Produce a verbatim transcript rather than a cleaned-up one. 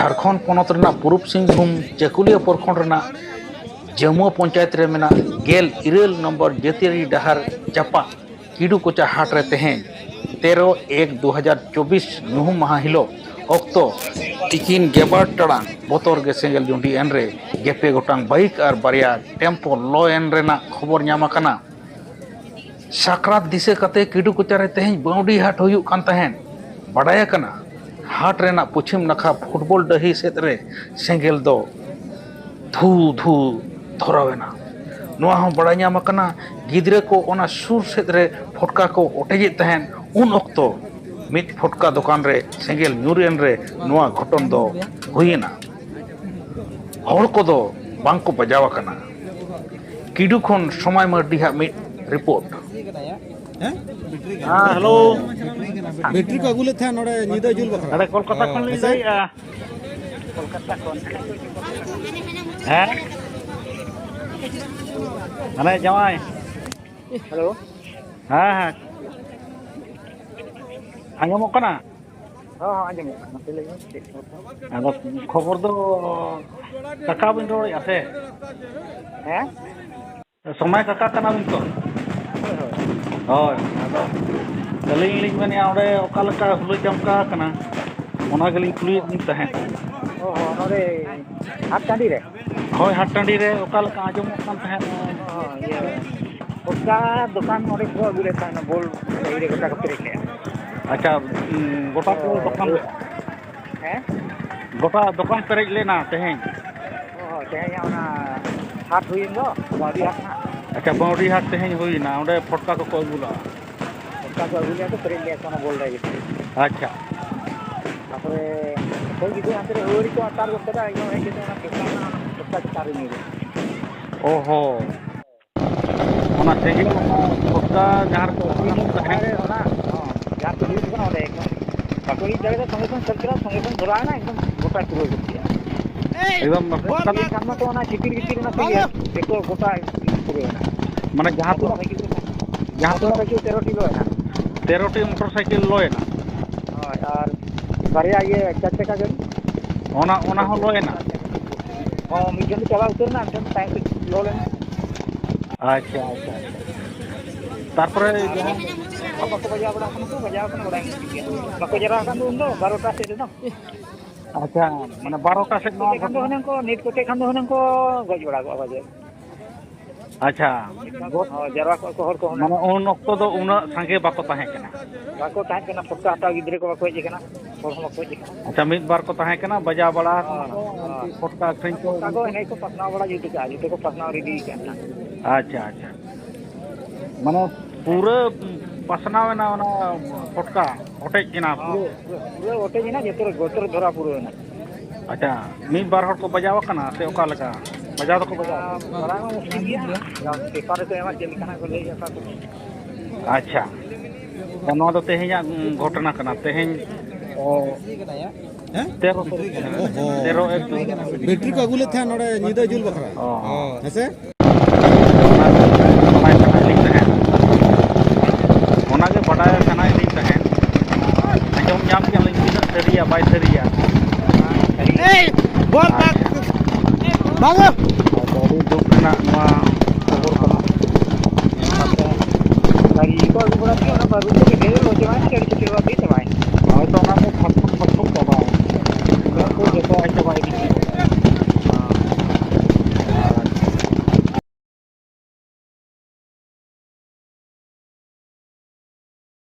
ᱡᱷᱟᱲᱠᱷᱚᱸᱰ ᱯᱚᱱᱚᱛ ᱨᱮᱱᱟᱜ ᱯᱩᱨᱩᱵᱽ ᱥᱤᱝᱵᱷᱩᱢ ᱪᱟᱹᱠᱩᱞᱤᱭᱟᱹ ᱯᱨᱚᱠᱷᱚᱸᱰ ᱨᱮᱱᱟᱜ ᱡᱟᱹᱢᱩᱣᱟᱹ ᱯᱚᱧᱪᱟᱭᱮᱛ ᱨᱮ ᱢᱮᱱᱟᱜ ᱜᱮᱞ ᱤᱨᱟᱹᱞ ᱱᱚᱢᱵᱚᱨ ᱡᱟᱹᱛᱤᱭᱟᱹᱨᱤ ᱰᱟᱦᱟᱨ ᱪᱟᱯᱟᱫ ᱠᱤᱰᱩ ᱠᱚᱪᱟ ᱦᱟᱴ ᱨᱮ ᱛᱮᱦᱮᱧ ᱛᱮᱨᱚ ᱮᱠ ᱫᱩ ᱦᱟᱡᱟᱨ ᱪᱚᱵᱵᱤᱥ ᱧᱩᱦᱩᱢ ᱢᱟᱦᱟ ᱦᱤᱞᱳᱜ ᱚᱠᱛᱚ ᱛᱤᱠᱤᱱ ᱜᱮᱞᱵᱟᱨ ᱴᱟᱲᱟᱝ ᱵᱚᱛᱚᱨ ᱜᱮ ᱥᱮᱸᱜᱮᱞ ᱡᱩᱸᱰᱤ ᱮᱱᱨᱮ ᱜᱮᱯᱮ ᱜᱚᱴᱟᱝ ᱵᱟᱭᱤᱠ ᱟᱨ ᱵᱟᱨᱭᱟ ᱴᱮᱢᱯᱳ ᱞᱚ ᱮᱱ ᱨᱮᱱᱟᱜ ᱠᱷᱚᱵᱚᱨ ᱧᱟᱢ ᱟᱠᱟᱱᱟ᱾ ᱥᱟᱠᱨᱟᱛ ᱫᱤᱥᱟᱹ ᱠᱟᱛᱮ ᱠᱤᱰᱩ ᱠᱚᱪᱟ ᱨᱮ ᱛᱮᱦᱮᱧ ᱵᱟᱹᱣᱰᱤ ᱦᱟᱴ ᱦᱩᱭᱩᱜ ᱠᱟᱱ ᱛᱟᱦᱮᱸᱫ᱾ ᱵᱟᱰᱟᱭ ᱟᱠᱟᱱᱟ, ᱦᱟᱴ ᱨᱮᱱᱟᱜ ᱯᱚᱪᱷᱤᱢ ᱱᱟᱠᱷᱟ ᱯᱷᱩᱴᱵᱚᱞ ᱰᱟᱹᱦᱤ ᱥᱮᱫ ᱨᱮ ᱥᱮᱸᱜᱮᱞ ᱫᱚ ᱫᱷᱩ ᱫᱷᱩ ᱫᱷᱚᱨᱟᱣ ᱮᱱᱟ᱾ ᱱᱚᱣᱟ ᱦᱚᱸ ᱵᱟᱲᱟᱭ ᱧᱟᱢ ᱟᱠᱟᱱᱟ, ᱜᱤᱫᱽᱨᱟᱹ ᱠᱚ ᱚᱱᱟ ᱥᱩᱨ ᱥᱮᱫ ᱨᱮ ᱯᱷᱚᱴᱠᱟ ᱠᱚ ᱚᱴᱮᱡᱮᱫ ᱛᱟᱦᱮᱸᱫ᱾ ᱩᱱ ᱚᱠᱛᱚ ᱢᱤᱫ ᱯᱷᱚᱴᱠᱟ ᱫᱚᱠᱟᱱ ᱨᱮ ᱥᱮᱸᱜᱮᱞ ᱧᱩᱨ ᱮᱱ ᱨᱮ ᱱᱚᱣᱟ ᱜᱷᱚᱴᱚᱱ ᱫᱚ ᱦᱩᱭ ᱮᱱᱟ᱾ ᱦᱚᱲ ᱠᱚᱫᱚ ᱵᱟᱝ ᱠᱚ ᱵᱟᱡᱟᱣ ᱟᱠᱟᱱᱟ᱾ ᱠᱤᱰᱩ ᱠᱷᱚᱱ ᱥᱚᱢᱟᱭ ᱢᱟᱹᱨᱰᱤ ᱦᱟᱜ ᱢᱤᱫ ᱨᱤᱯᱳᱨᱴ᱾ ᱦᱮᱸ, ᱦᱮᱞᱳ᱾ ᱵᱮᱴᱨᱤ ᱠᱚ ᱟᱹᱜᱩ ᱞᱮᱫ ᱛᱟᱦᱮᱸᱫ ᱱᱚᱰᱮ ᱧᱤᱫᱟᱹ ᱡᱩᱞ ᱵᱟᱠᱷᱨᱟ᱾ ᱱᱚᱰᱮ ᱠᱳᱞᱠᱟᱛᱟ ᱠᱷᱚᱱ ᱞᱤᱧ ᱞᱟᱹᱭᱮᱫᱼᱟ᱾ ᱦᱮᱸ? ᱦᱟᱱᱮ ᱡᱟᱶᱟᱭ᱾ ᱦᱮᱞᱳ᱾ ᱦᱮᱸ, ᱦᱮᱸ᱾ ᱟᱸᱡᱚᱢᱚᱜ ᱠᱟᱱᱟ? ᱦᱚᱸ, ᱦᱚᱸ, ᱟᱸᱡᱚᱢᱚᱜ ᱠᱟᱱᱟ᱾ ᱢᱟᱥᱮ ᱞᱟᱹᱭ ᱢᱮ, ᱪᱮᱫ ᱠᱷᱚᱵᱚᱨ? ᱟᱫᱚ ᱠᱷᱚᱵᱚᱨ ᱫᱚ ᱠᱟᱠᱟ ᱵᱤᱱ ᱨᱚᱲᱮᱫᱼᱟ ᱥᱮ? ᱦᱮᱸ? ᱥᱚᱢᱟᱭ ᱠᱟᱠᱟ ᱠᱟᱱᱟ ᱵᱤᱱ ᱛᱚ? ᱦᱳᱭ, ᱦᱳᱭ᱾ ᱦᱳᱭ, ᱟᱫᱚ ᱟᱹᱞᱤᱧ ᱞᱤᱧ ᱢᱮᱱᱮᱫᱼᱟ, ᱚᱸᱰᱮ ᱚᱠᱟ ᱞᱮᱠᱟ ᱦᱩᱞᱟᱹ ᱪᱟᱢᱠᱟ ᱠᱟᱱᱟ, ᱚᱱᱟ ᱜᱮᱞᱤᱧ ᱠᱩᱞᱤᱭᱮᱫ ᱵᱤᱱ ᱛᱟᱦᱮᱸᱫ᱾ ᱚ ᱦᱚᱸ, ᱱᱚᱰᱮ ᱦᱟᱴ ᱴᱟᱺᱰᱤ ᱨᱮ? ᱦᱳᱭ, ᱦᱟᱴ ᱴᱟᱺᱰᱤ ᱨᱮ ᱚᱠᱟ ᱞᱮᱠᱟ ᱟᱸᱡᱚᱢᱚᱜ ᱠᱟᱱ ᱛᱟᱦᱮᱸᱫ᱾ ᱚ ᱦᱚᱸ, ᱤᱭᱟᱹ, ᱜᱚᱴᱟ ᱫᱚᱠᱟᱱ ᱱᱚᱰᱮ ᱠᱚ ᱟᱹᱜᱩ ᱞᱮᱫ ᱛᱟᱦᱮᱸᱫ, ᱵᱚᱞ ᱰᱟᱹᱦᱤ ᱨᱮ ᱜᱚᱴᱟ ᱠᱚ ᱯᱮᱨᱮᱡ ᱞᱮᱫᱼᱟ᱾ ᱟᱪᱪᱷᱟ, ᱩᱸ, ᱜᱚᱴᱟ ᱠᱚ ᱫᱚᱠᱟᱱ ᱞᱮᱫ? ᱦᱮᱸ? ᱜᱚᱴᱟ ᱫᱚᱠᱟᱱ ᱯᱮᱨᱮᱡ ᱞᱮᱱᱟ ᱛᱮᱦᱮᱧ? ᱚ ᱦᱚᱸ, ᱛᱮᱦᱮᱧᱟᱜ ᱚᱱᱟ ᱦᱟᱴ ᱦᱩᱭᱮᱱ ᱫᱚ, ᱵᱟᱹᱣᱨᱤ ᱦᱟᱴ ᱦᱟᱸᱜ᱾ ᱟᱪᱪᱷᱟ, ᱵᱟᱹᱣᱨᱤ ᱦᱟᱴ ᱛᱮᱦᱮᱧ ᱦᱩᱭᱮᱱᱟ, ᱚᱸᱰᱮ ᱯᱷᱚᱴᱠᱟ ᱠᱚᱠᱚ ᱟᱹᱜᱩ ᱞᱟᱜᱼᱟ᱾ ᱯᱷᱚᱴᱠᱟ ᱠᱚ ᱟᱹᱜᱩ ᱞᱮᱫᱼᱟ ᱠᱚ, ᱯᱮᱨᱮᱡ ᱞᱮᱫᱼᱟ ᱠᱚ ᱚᱱᱟ ᱵᱚᱞ ᱰᱟᱹᱦᱤ ᱨᱮ᱾ ᱟᱪᱪᱷᱟ᱾ ᱛᱟᱯᱚᱨᱮ ᱚᱠᱚᱭ ᱜᱤᱫᱽᱨᱟᱹ ᱦᱟᱱᱛᱮ ᱨᱮ ᱟᱹᱣᱲᱤ ᱠᱚ ᱟᱛᱟᱨ ᱜᱚᱫ ᱠᱟᱫᱟ, ᱮᱠᱫᱚᱢ ᱦᱮᱡ ᱠᱟᱛᱮ ᱚᱱᱟ ᱯᱷᱚᱴᱠᱟ ᱚᱱᱟ ᱯᱷᱚᱴᱠᱟ ᱪᱮᱛᱟᱱ ᱨᱮ ᱧᱩᱨ ᱮᱱᱟ᱾ ᱚ ᱦᱚᱸ᱾ ᱚᱱᱟ ᱛᱮᱜᱮ ᱚᱱᱟ ᱯᱷᱚᱴᱠᱟ ᱡᱟᱦᱟᱸ ᱨᱮᱠᱚ ᱟᱹᱜᱩ ᱞᱮᱫ ᱛᱟᱦᱮᱸᱫ᱾ ᱦᱮᱸ, ᱚᱱᱟ, ᱦᱚᱸ, ᱡᱟᱦᱟᱸ ᱠᱚ ᱦᱩᱭᱩᱜ ᱠᱟᱱᱟ ᱚᱸᱰᱮ, ᱮᱠᱫᱚᱢ ᱵᱟᱠᱚ ᱦᱮᱡ ᱫᱟᱲᱮᱭᱟᱫᱟ, ᱥᱚᱸᱜᱮ ᱥᱚᱝ ᱥᱮᱴᱮᱨ ᱠᱮᱫᱟ, ᱥᱚᱸᱜᱮ ᱥᱚᱝ ᱫᱷᱚᱨᱟᱣ ᱮᱱᱟ, ᱮᱠᱫᱚᱢ ᱜᱚᱴᱟ ᱯᱩᱨᱟᱹ ᱜᱚᱫ ᱠᱮᱫᱟ᱾ ᱮᱠᱫᱚᱢ ᱵᱟᱠᱚ ᱮᱱᱠᱷᱟᱱ ᱢᱟᱛᱚ ᱚᱱᱟ ᱪᱷᱤᱛᱤᱨ ᱵᱷᱤᱛᱤᱨ ᱚᱱᱟ ᱛᱮᱜᱮ ᱡᱚᱛᱚ ᱜᱚᱴᱟ ᱯᱩᱨᱟᱹ ᱮᱱᱟ᱾ ᱢᱟᱱᱮ ᱡᱟᱦᱟᱸ ᱢᱚᱴᱚᱨ ᱛᱤᱱᱟᱹᱜ, ᱥᱟᱭᱠᱮᱞ, ᱡᱟᱦᱟᱸ ᱢᱚᱴᱚᱨ ᱛᱤᱱᱟᱹᱜ ᱥᱟᱭᱠᱮᱞ ᱛᱮᱨᱚᱴᱤ ᱞᱚ ᱮᱱᱟ᱾ ᱛᱮᱨᱚᱴᱤ ᱢᱚᱴᱚᱨ ᱥᱟᱭᱠᱮᱞ ᱞᱚ ᱮᱱᱟ᱾ ᱦᱳᱭ, ᱟᱨ ᱵᱟᱨᱭᱟ ᱤᱭᱟᱹ ᱪᱟᱨ ᱪᱟᱠᱟ ᱜᱟᱹᱰᱤ᱾ ᱚᱱᱟ, ᱚᱱᱟ ᱦᱚᱸ ᱞᱚ ᱮᱱᱟ? ᱦᱚᱸ, ᱢᱤᱫ ᱴᱷᱮᱱ ᱫᱚ ᱪᱟᱵᱟ ᱩᱛᱟᱹᱨ ᱮᱱᱟ, ᱢᱤᱫ ᱴᱷᱮᱱ ᱫᱚ ᱛᱟᱦᱮᱸ ᱠᱟᱱᱟ, ᱞᱚ ᱞᱮᱱᱟ᱾ ᱟᱪᱪᱷᱟ, ᱟᱪᱪᱷᱟ, ᱟᱪᱪᱷᱟ᱾ ᱛᱟᱨᱯᱚᱨᱮ ᱡᱟᱦᱟᱸ ᱵᱟᱠᱚ ᱵᱟᱡᱟᱣ ᱵᱟᱲᱟ ᱟᱠᱟᱱᱟ ᱠᱚ, ᱵᱟᱡᱟᱣ ᱟᱠᱟᱱᱟ, ᱵᱟᱰᱟᱭ ᱢᱮᱱᱟᱜ ᱜᱮᱭᱟ᱾ ᱵᱟᱠᱚ ᱡᱟᱣᱨᱟ ᱟᱠᱟᱱ ᱫᱚ ᱩᱱᱫᱚ ᱵᱟᱨᱚᱴᱟ ᱥᱮᱫ ᱨᱮᱫᱚ᱾ ᱟᱪᱪᱷᱟ, ᱢᱟᱱᱮ ᱵᱟᱨᱚᱴᱟ ᱥᱮᱫ ᱱᱚᱣᱟ ᱱᱤᱛ ᱠᱚᱛᱮ ᱠᱷᱟᱱ ᱫᱚ ᱦᱩᱱᱟᱹᱝ ᱠᱚ, ᱱᱤᱛ ᱠᱚᱛᱮ ᱠᱷᱟᱱ ᱫᱚ ᱦᱩᱱᱟᱹᱝ ᱠᱚ ᱜᱚᱡ ᱵᱟᱲᱟ ᱠᱚᱜᱼᱟ ᱯᱟᱪᱮᱫ᱾ ᱟᱪᱪᱷᱟ᱾ ᱦᱳᱭ, ᱡᱟᱣᱨᱟ ᱠᱚᱜᱼᱟ ᱠᱚ ᱦᱚᱲ ᱠᱚ ᱦᱩᱱᱟᱹᱝ᱾ ᱢᱟᱱᱮ ᱩᱱ ᱚᱠᱛᱚ ᱫᱚ ᱩᱱᱟᱹᱜ ᱥᱟᱸᱜᱮ ᱵᱟᱠᱚ ᱛᱟᱦᱮᱸ ᱠᱟᱱᱟ? ᱵᱟᱠᱚ ᱛᱟᱦᱮᱸ ᱠᱟᱱᱟ, ᱯᱷᱚᱴᱠᱟ ᱦᱟᱛᱟᱣ ᱜᱤᱫᱽᱨᱟᱹ ᱠᱚ ᱵᱟᱠᱚ ᱦᱮᱡ ᱟᱠᱟᱱᱟ, ᱦᱚᱲ ᱦᱚᱸ ᱵᱟᱠᱚ ᱦᱮᱡ ᱟᱠᱟᱱᱟ᱾ ᱟᱪᱪᱷᱟ, ᱢᱤᱫ ᱵᱟᱨ ᱠᱚ ᱛᱟᱦᱮᱸ ᱠᱟᱱᱟ, ᱵᱟᱡᱟᱣ ᱵᱟᱲᱟ ᱦᱚᱸ, ᱟᱠᱟᱱᱟ ᱠᱚ, ᱦᱚᱸ᱾ ᱯᱷᱚᱴᱠᱟ ᱟᱹᱠᱷᱨᱤᱧ ᱠᱚ᱾ ᱯᱷᱚᱴᱠᱟ ᱠᱚ ᱮᱱᱮᱡ ᱠᱚ ᱯᱟᱥᱱᱟᱣ ᱵᱟᱲᱟ ᱡᱩᱛ ᱠᱟᱜᱼᱟ, ᱡᱚᱛᱚ ᱠᱚ ᱯᱟᱥᱱᱟᱣ ᱨᱮᱰᱤ ᱠᱟᱜᱼᱟ ᱱᱟᱜ᱾ ᱟᱪᱪᱷᱟ, ᱟᱪᱪᱷᱟ᱾ ᱢᱟᱱᱮ ᱯᱩᱨᱟᱹ ᱯᱟᱥᱱᱟᱣ ᱮᱱᱟ ᱚᱱᱟ ᱯᱷᱚᱴᱠᱟ, ᱚᱴᱮᱡ ᱮᱱᱟ ᱦᱚᱸ, ᱯᱩᱨᱟᱹ? ᱯᱩᱨᱟᱹ, ᱯᱩᱨᱟᱹ ᱚᱴᱮᱡ ᱮᱱᱟ, ᱡᱚᱛᱚ ᱨᱮ ᱜᱚᱛᱚ ᱨᱮ ᱫᱷᱚᱨᱟ ᱯᱩᱨᱟᱹᱣ ᱮᱱᱟ᱾ ᱟᱪᱪᱷᱟ, ᱢᱤᱫ ᱵᱟᱨ ᱦᱚᱲ ᱠᱚ ᱵᱟᱡᱟᱣ ᱟᱠᱟᱱᱟ ᱥᱮ ᱚᱠᱟ ᱞᱮᱠᱟ? ᱵᱟᱡᱟᱣ ᱫᱚᱠᱚ ᱵᱟᱡᱟᱣ ᱟᱠᱟᱱᱟ? ᱵᱟᱲᱟᱭ ᱢᱟ ᱢᱩᱥᱠᱤᱞ ᱜᱮᱭᱟ, ᱯᱮᱯᱟᱨ ᱨᱮᱠᱚ ᱮᱢᱟ ᱪᱮᱫ ᱞᱮᱠᱟᱱᱟᱜ ᱠᱚ ᱞᱟᱹᱭᱮᱫᱼᱟ ᱚᱠᱟ ᱠᱚ᱾ ᱟᱪᱪᱷᱟ, ᱛᱚ ᱱᱚᱣᱟ ᱫᱚ ᱛᱮᱦᱮᱧᱟᱜ, ᱩᱸ, ᱜᱷᱚᱴᱚᱱᱟ ᱠᱟᱱᱟ, ᱛᱮᱦᱮᱧ, ᱚ, ᱦᱮᱸ? ᱛᱮᱨᱚ ᱛᱟᱹᱨᱤᱠᱷ ᱠᱟᱱᱟ᱾ ᱚ ᱦᱚᱸ᱾ ᱛᱮᱨᱚ ᱮᱠ ᱫᱩ ᱦᱟᱡᱟᱨ ᱠᱩᱲᱤ᱾ ᱵᱮᱴᱨᱤ ᱠᱚ ᱟᱹᱜᱩ ᱞᱮᱫ ᱛᱟᱦᱮᱸᱫ ᱱᱚᱰᱮ ᱧᱤᱫᱟᱹ ᱡᱩᱞ ᱵᱟᱠᱷᱨᱟ᱾ ᱚ᱾ ᱦᱮᱸ ᱥᱮ? ᱚᱱᱟ ᱵᱟᱰᱟᱭ ᱥᱟᱱᱟᱭᱮᱫ ᱞᱤᱧ ᱛᱟᱦᱮᱸᱫ᱾ ᱚᱱᱟᱜᱮ ᱵᱟᱰᱟᱭ ᱥᱟᱱᱟᱭᱮᱫ ᱞᱤᱧ ᱛᱟᱦᱮᱸᱫ᱾ ᱟᱸᱡᱚᱢ ᱧᱟᱢ ᱠᱮᱫᱼᱟ ᱞᱤᱧ ᱛᱤᱱᱟᱹᱜ ᱥᱟᱹᱨᱤᱭᱟ ᱵᱟᱭ ᱥᱟᱹᱨᱤᱭᱟ᱾ ᱮᱭ, ᱵᱚᱞ ᱵᱟᱝ᱾ ᱟᱪᱪᱷᱟ᱾ ᱵᱟᱝ᱾ ᱟᱫᱚ ᱟᱹᱰᱤ ᱫᱩᱠ ᱨᱮᱱᱟᱜ ᱱᱚᱣᱟ ᱠᱷᱚᱵᱚᱨ ᱠᱟᱱᱟ᱾ ᱜᱟᱹᱰᱤ ᱠᱚ ᱟᱹᱜᱩ ᱵᱟᱲᱟ ᱠᱮᱫᱟ, ᱚᱱᱟ ᱵᱟᱹᱨᱩ ᱠᱚ ᱢᱤᱫ ᱜᱷᱟᱹᱲᱤᱡ ᱨᱚᱦᱚᱭ ᱪᱟᱵᱟᱭᱮᱱᱟ, ᱜᱟᱹᱰᱤ ᱠᱚ ᱪᱟᱵᱟ ᱤᱫᱤ ᱪᱟᱵᱟᱭᱮᱱᱟ᱾ ᱦᱳᱭ ᱛᱚ, ᱚᱱᱟ ᱠᱚ ᱯᱷᱟᱴ ᱯᱷᱩᱴ ᱯᱷᱟᱴ ᱯᱷᱩᱴ ᱪᱟᱵᱟᱭᱮᱱᱟ᱾ ᱚᱱᱟ ᱠᱚ ᱡᱚᱛᱚ ᱟᱡ ᱪᱟᱵᱟ ᱤᱫᱤ ᱠᱮᱫᱟ᱾